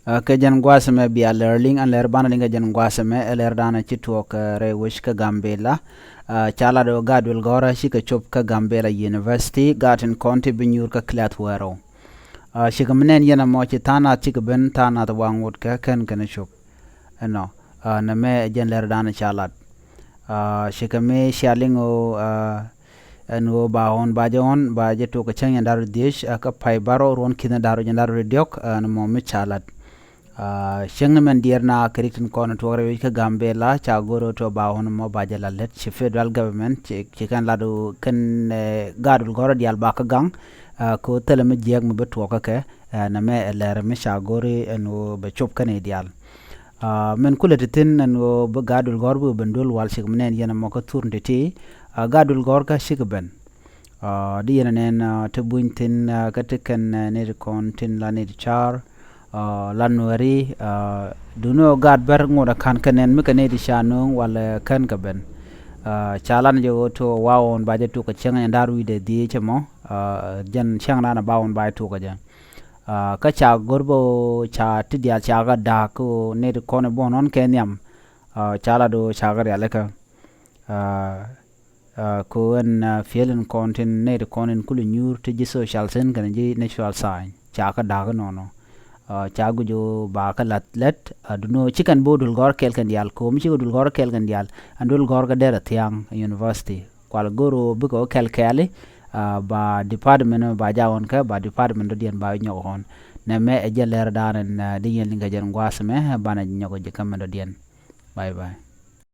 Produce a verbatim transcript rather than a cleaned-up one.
Kɛ jɛn gua̱a̱th ɛmɛ bia lɛr liŋ, ɛn lɛr banɛ liŋ kɛ jɛn gua̱a̱th ɛmɛ, ɛ lɛr danɛ ci tuɔɔk rɛy wec kä Gambela. Ca lat ɣöö gaat duël gɔ̱rä cikɛ cop kä Gambela University, gaat tin kɔn ti bi nyuur kä kilath wäärä. Cikɛ mi nɛn yɛn ɛmɔ ci tha̱a̱ŋ nath cikɛ ben, tha̱a̱ŋ nath waŋ wut kɛ kɛn kɛn cop. Ɛnɔ nɛmɛ ɛ jɛn lɛr danɛ ca lat. Cikɛ mi cia liŋ ɣöö ɛn ɣöö ba ɣɔn ba jɛ ɣɔn ba jɛ tok kɛ cäŋ jɛn da̱r dhiec kä pay bärɔ ruɔ̱n ki̱n da̱r jɛn da̱r diɔ̱k. Ɛn mɔ mi ca lat. Cäŋ ni mɛn diɛɛr na kɛ rik tin kɔn tuɔk rɛy wec kä Gambela ca go̱r ɣöö tɔ ba ɣɔn mɔ ba jɛ lat lät ci federal government ci kɛn lat ɣöö kɛn gaat duël gɔ̱rä diaal ba kä gaŋ. Kɛ ɣöö thilɛ mi jiääk mi bi tuɔk kä kɛ. Nɛmɛ ɛ lɛr mi ca go̱r ɛn ɣöö bɛ cop kɛn i̱ diaal. Min kulɛ ti thi̱n ɛn ɣöö bi gaat duël gɔ̱rä bi ben duël wal cik mi nɛn yɛn ɛmɔ kä thur ti ti. Gaat duël gɔ̱rä kä cik ben. Di yɛn ɛ nɛn ti buny thi̱n kä ti kɛn nɛy ti kɔn tin la nɛy ti car la nuɛri. Duŋni ɣöö gaat bär ŋot ɛ ka̱n kɛ nɛn mi kɛ nɛy ti ca nööŋ walɛ kän kɛ ben. Ca lan jɛ ɣöö ti ɣöö wa ɣɔn ba jɛ tuk kɛ cäŋ jɛn da̱r wi̱cdɛ dhiec ɛmɔ. Jɛn cäŋ dan ɛ ba ɣɔn ba jɛ tuk kɛ jɛ. Kä ca go̱r bä ɣöö ca ti diaal ca kɛ da̱a̱k kä ɣöö nɛy ti kɔn i̱ buɔ̱n ɣɔn kɛ nhiam. Ca lat ɣöö ca kɛ rialikä. Kɛ ɣöö ɛn fiel in kɔn tin nɛy ti kɔn in kul inyuur ti ji̱ social thi̱n kɛnɛ ji̱ natural science ca kɛ da̱a̱k inɔnɔ. Ca guic ɣöö ba kɛ la̱th lät. Duŋni ɣöö ci kɛn bo̱o̱ duël gɔ̱rä kɛɛl kɛn diaal, kɛ ɣöö mi cikɛ duël gɔ̱rä kɛɛl kɛn diaal ɛn duël gɔ̱rä kɛ derɛ thia̱a̱ŋ university. Kual go̱r ɣöö bikɛ ɣä kɛl kɛɛli. Ba department ba ja ɣɔn kɛ ba department dɔ̱diɛn ba nyɔk ɣɔn. Nɛmɛ ɛ jɛ lɛr dan ɛn di yɛn liŋ kɛ jɛn gua̱a̱th ɛmɛ banɛ nyɔk jɛ kä mɛn dɔ̱diɛn. Bye bye.